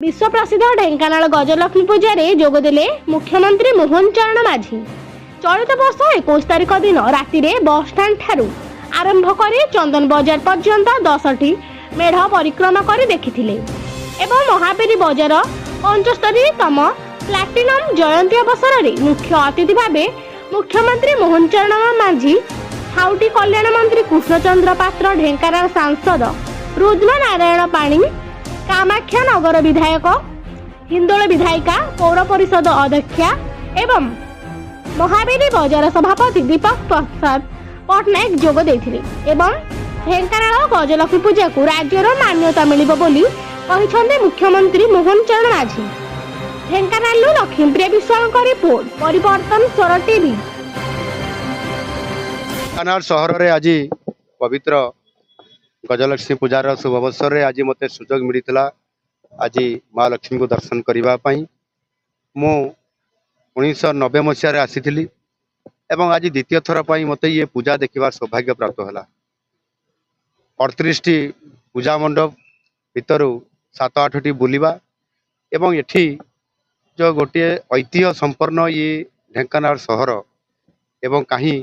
ବିଶ୍ୱ ପ୍ରସିଦ୍ଧ ଢେଙ୍କାନାଳ ଗଜଲକ୍ଷ୍ମୀ ପୂଜାରେ ଯୋଗଦେଲେ ମୁଖ୍ୟମନ୍ତ୍ରୀ ମୋହନ ଚରଣ ମାଝୀ। ଚଳିତ ବର୍ଷ 21 ତାରିଖ ଦିନ ରାତିରେ ବସଷ୍ଟାଣ୍ଡ ଠାରୁ ଆରମ୍ଭ କରି ଚନ୍ଦନ ବଜାର ପର୍ଯ୍ୟନ୍ତ 10ଟି ମେଢ଼ ପରିକ୍ରମା କରି ଦେଖିଥିଲେ ଏବଂ ମହାବୀର ବଜାର 75ତମ ପ୍ଲାଟିନମ୍ ଜୟନ୍ତୀ ଅବସରରେ ମୁଖ୍ୟ ଅତିଥି ଭାବେ ମୁଖ୍ୟମନ୍ତ୍ରୀ ମୋହନ ଚରଣ ମାଝୀ, ଖାଉଟି କଲ୍ୟାଣ ମନ୍ତ୍ରୀ କୃଷ୍ଣଚନ୍ଦ୍ର ପାତ୍ର, ଢେଙ୍କାନାଳ ସାଂସଦ ରୁଦ୍ର ନାରାୟଣ ପାଣି, କାମାକ୍ଷା ନଗର ବିଧାୟକ, ହିନ୍ଦୋଳ ବିଧାୟିକା, ପୌର ପରିଷଦ ଅଧ୍ୟକ୍ଷା ଏବଂ ମହାବୀର ବଜାର ସଭାପତି ଦୀପକ ପ୍ରସାଦ ପଟ୍ଟନାୟକ ଯୋଗ ଦେଇଥିଲେ ଏବଂ ଢେଙ୍କାନାଳ ଗଜଲକ୍ଷ୍ମୀ ପୂଜାକୁ ରାଜ୍ୟର ମାନ୍ୟତା ମିଳିବ ବୋଲି କହିଛନ୍ତି ମୁଖ୍ୟମନ୍ତ୍ରୀ ମୋହନ ଚରଣ ମାଝୀ। ଢେଙ୍କାନାଳରୁ ଲକ୍ଷ୍ମୀପ୍ରିୟା ବିଶ୍ୱାଳଙ୍କ ରିପୋର୍ଟ, ପରିବର୍ତ୍ତନ ସ୍ୱର ଟିଭି। ଢେଙ୍କାନାଳ ସହରରେ ଆଜି ପବିତ୍ର ଗଜଲକ୍ଷ୍ମୀ ପୂଜାର ଶୁଭ ଅବସରରେ ଆଜି ମୋତେ ସୁଯୋଗ ମିଳିଥିଲା ଆଜି ମା ଲକ୍ଷ୍ମୀଙ୍କୁ ଦର୍ଶନ କରିବା ପାଇଁ। ମୁଁ 1990 ମସିହାରେ ଆସିଥିଲି ଏବଂ ଆଜି ଦ୍ୱିତୀୟ ଥର ପାଇଁ ମୋତେ ଇଏ ପୂଜା ଦେଖିବାର ସୌଭାଗ୍ୟ ପ୍ରାପ୍ତ ହେଲା। 38ଟି ପୂଜା ମଣ୍ଡପ ଭିତରୁ ସାତ ଆଠଟି ବୁଲିବା ଏବଂ ଏଠି ଯେଉଁ ଗୋଟିଏ ଐତିହ୍ୟ ସମ୍ପନ୍ନ ଇଏ ଢେଙ୍କାନାଳ ସହର ଏବଂ କାହିଁ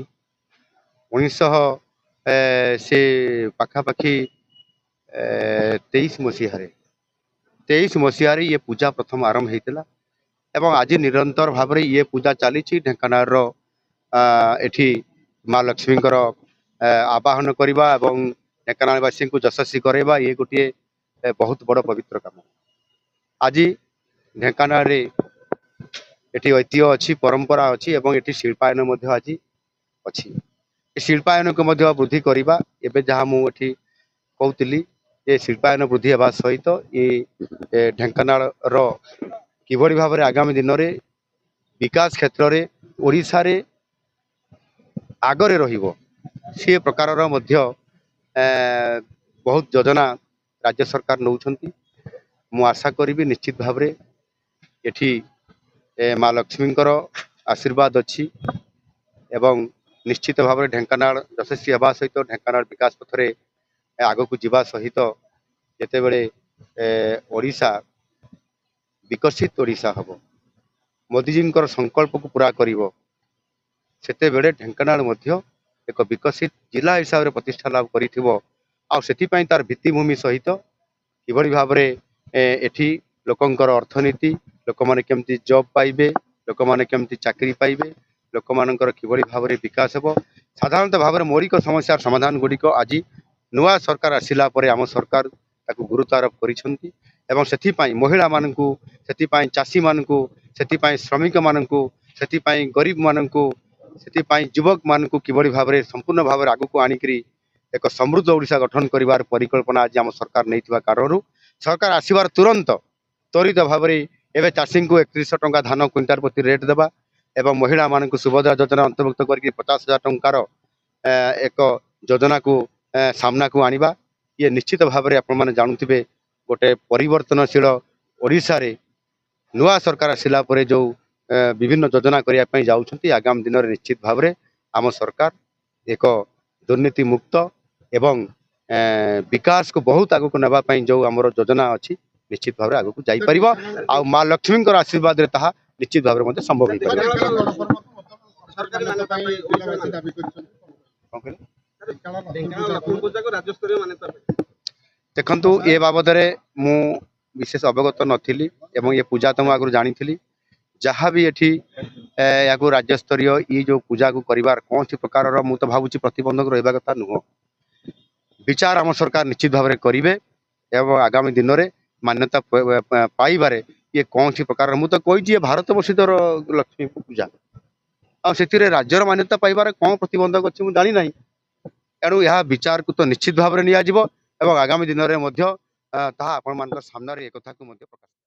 1900 ସେ ପାଖାପାଖି 23 ମସିହାରେ, 23 ମସିହାରେ ଇଏ ପୂଜା ପ୍ରଥମ ଆରମ୍ଭ ହେଇଥିଲା ଏବଂ ଆଜି ନିରନ୍ତର ଭାବରେ ଇଏ ପୂଜା ଚାଲିଛି। ଢେଙ୍କାନାଳର ଏଠି ମା ଲକ୍ଷ୍ମୀଙ୍କର ଆବାହନ କରିବା ଏବଂ ଢେଙ୍କାନାଳବାସୀଙ୍କୁ ଯଶସ୍ୱୀ କରାଇବା ଇଏ ଗୋଟିଏ ବହୁତ ବଡ଼ ପବିତ୍ର କାମ। ଆଜି ଢେଙ୍କାନାଳରେ ଏଠି ଐତିହ୍ୟ ଅଛି, ପରମ୍ପରା ଅଛି ଏବଂ ଏଠି ଶିଳ୍ପାୟନ ମଧ୍ୟ ଆଜି ଅଛି। ଏ ଶିଳ୍ପାୟନକୁ ମଧ୍ୟ ବୃଦ୍ଧି କରିବା, ଏବେ ଯାହା ମୁଁ ଏଠି କହୁଥିଲି ଯେ ଶିଳ୍ପାୟନ ବୃଦ୍ଧି ହେବା ସହିତ ଏ ଢେଙ୍କାନାଳର କିଭଳି ଭାବରେ ଆଗାମୀ ଦିନରେ ବିକାଶ କ୍ଷେତ୍ରରେ ଓଡ଼ିଶାରେ ଆଗରେ ରହିବ, ସେ ପ୍ରକାରର ମଧ୍ୟ ବହୁତ ଯୋଜନା ରାଜ୍ୟ ସରକାର ନେଉଛନ୍ତି। ମୁଁ ଆଶା କରିବି ନିଶ୍ଚିତ ଭାବରେ ଏଠି ମା ଲକ୍ଷ୍ମୀଙ୍କର ଆଶୀର୍ବାଦ ଅଛି ଏବଂ ନିଶ୍ଚିତ ଭାବରେ ଢେଙ୍କାନାଳ ଯଶସ୍ୱୀ ହେବା ସହିତ ଢେଙ୍କାନାଳ ବିକାଶ ପଥରେ ଆଗକୁ ଯିବା ସହିତ ଯେତେବେଳେ ଓଡ଼ିଶା ବିକଶିତ ଓଡ଼ିଶା ହେବ, ମୋଦିଜୀଙ୍କର ସଂକଳ୍ପକୁ ପୁରା କରିବ, ସେତେବେଳେ ଢେଙ୍କାନାଳ ମଧ୍ୟ ଏକ ବିକଶିତ ଜିଲ୍ଲା ହିସାବରେ ପ୍ରତିଷ୍ଠା ଲାଭ କରିଥିବ। ଆଉ ସେଥିପାଇଁ ତାର ଭିତ୍ତିଭୂମି ସହିତ କିଭଳି ଭାବରେ ଏଠି ଲୋକଙ୍କର ଅର୍ଥନୀତି, ଲୋକମାନେ କେମିତି ଜବ୍ ପାଇବେ, ଲୋକମାନେ କେମିତି ଚାକିରି ପାଇବେ, ଲୋକମାନଙ୍କର କିଭଳି ଭାବରେ ବିକାଶ ହେବ, ସାଧାରଣତଃ ଭାବରେ ମୌଳିକ ସମସ୍ୟାର ସମାଧାନ ଗୁଡ଼ିକ ଆଜି ନୂଆ ସରକାର ଆସିଲା ପରେ ଆମ ସରକାର ତାକୁ ଗୁରୁତ୍ୱ ଆରୋପ କରିଛନ୍ତି ଏବଂ ସେଥିପାଇଁ ମହିଳାମାନଙ୍କୁ, ସେଥିପାଇଁ ଚାଷୀମାନଙ୍କୁ, ସେଥିପାଇଁ ଶ୍ରମିକମାନଙ୍କୁ, ସେଥିପାଇଁ ଗରିବମାନଙ୍କୁ, ସେଥିପାଇଁ ଯୁବକମାନଙ୍କୁ କିଭଳି ଭାବରେ ସମ୍ପୂର୍ଣ୍ଣ ଭାବରେ ଆଗକୁ ଆଣିକରି ଏକ ସମୃଦ୍ଧ ଓଡ଼ିଶା ଗଠନ କରିବାର ପରିକଳ୍ପନା ଆଜି ଆମ ସରକାର ନେଇଥିବା କାରଣରୁ ସରକାର ଆସିବାର ତୁରନ୍ତ ତ୍ୱରିତ ଭାବରେ ଏବେ ଚାଷୀଙ୍କୁ 3100 ଟଙ୍କା ଧାନ କୁଇଣ୍ଟାଲ ପ୍ରତି ରେଟ୍ ଦେବା ଏବଂ ମହିଳାମାନଙ୍କୁ ସୁଭଦ୍ରା ଯୋଜନା ଅନ୍ତର୍ଭୁକ୍ତ କରିକି 50,000 ଟଙ୍କାର ଏକ ଯୋଜନାକୁ ସାମ୍ନାକୁ ଆଣିବା, ଇଏ ନିଶ୍ଚିତ ଭାବରେ ଆପଣମାନେ ଜାଣୁଥିବେ, ଗୋଟେ ପରିବର୍ତ୍ତନଶୀଳ ଓଡ଼ିଶାରେ ନୂଆ ସରକାର ଆସିଲା ପରେ ଯେଉଁ ବିଭିନ୍ନ ଯୋଜନା କରିବା ପାଇଁ ଯାଉଛନ୍ତି, ଆଗାମୀ ଦିନରେ ନିଶ୍ଚିତ ଭାବରେ ଆମ ସରକାର ଏକ ଦୁର୍ନୀତି ମୁକ୍ତ ଏବଂ ବିକାଶକୁ ବହୁତ ଆଗକୁ ନେବା ପାଇଁ ଯେଉଁ ଆମର ଯୋଜନା ଅଛି, ନିଶ୍ଚିତ ଭାବରେ ଆଗକୁ ଯାଇପାରିବ। ଆଉ ମା ଲକ୍ଷ୍ମୀଙ୍କର ଆଶୀର୍ବାଦରେ ତାହା ନିଶ୍ଚିତ ଭାବରେ ମଧ୍ୟ ସମ୍ଭବ ହେଇପାରିବ। ସରକାରୀ ମାନ୍ୟତା ପାଇଁ ଜିଲ୍ଲାବାସୀ ଦାବି କରିଛନ୍ତି। କଣ କହିଲେ? ଢେଙ୍କାନାଳ ଲକ୍ଷ୍ମୀ ପୂଜାକୁ ରାଜ୍ୟସ୍ତରୀୟ ମାନ୍ୟତା ପାଇଁ। ଦେଖନ୍ତୁ, ଏ ବାବଦରେ ମୁଁ ବିଶେଷ ଅବଗତ ନଥିଲି ଏବଂ ଏ ପୂଜା ତ ମୁଁ ଆଗରୁ ଜାଣିଥିଲି। ଯାହା ବି ଏଠି ଏହାକୁ ରାଜ୍ୟସ୍ତରୀୟ ଇଏ ଯୋଉ ପୂଜାକୁ କରିବାର କୌଣସି ପ୍ରକାରର ମୁଁ ତ ଭାବୁଛି ପ୍ରତିବନ୍ଧକ ରହିବା କଥା ନୁହଁ। ବିଚାର ଆମ ସରକାର ନିଶ୍ଚିତ ଭାବରେ କରିବେ ଏବଂ ଆଗାମୀ ଦିନରେ ମାନ୍ୟତା ପାଇବାରେ ଇଏ କୌଣସି ପ୍ରକାରର, ମୁଁ ତ କହିଛି ଇଏ ଭାରତ ବର୍ଷର ଲକ୍ଷ୍ମୀ ପୂଜା, ଆଉ ସେଥିରେ ରାଜ୍ୟର ମାନ୍ୟତା ପାଇବାରେ କଣ ପ୍ରତିବନ୍ଧକ ଅଛି ମୁଁ ଜାଣିନାହିଁ। ତେଣୁ ଏହା ବିଚାରକୁ ତ ନିଶ୍ଚିତ ଭାବରେ ନିଆଯିବ ଏବଂ ଆଗାମୀ ଦିନରେ ମଧ୍ୟ ତାହା ଆପଣମାନଙ୍କ ସାମ୍ନାରେ ଏକଥାକୁ ମଧ୍ୟ ପ୍ରକାଶ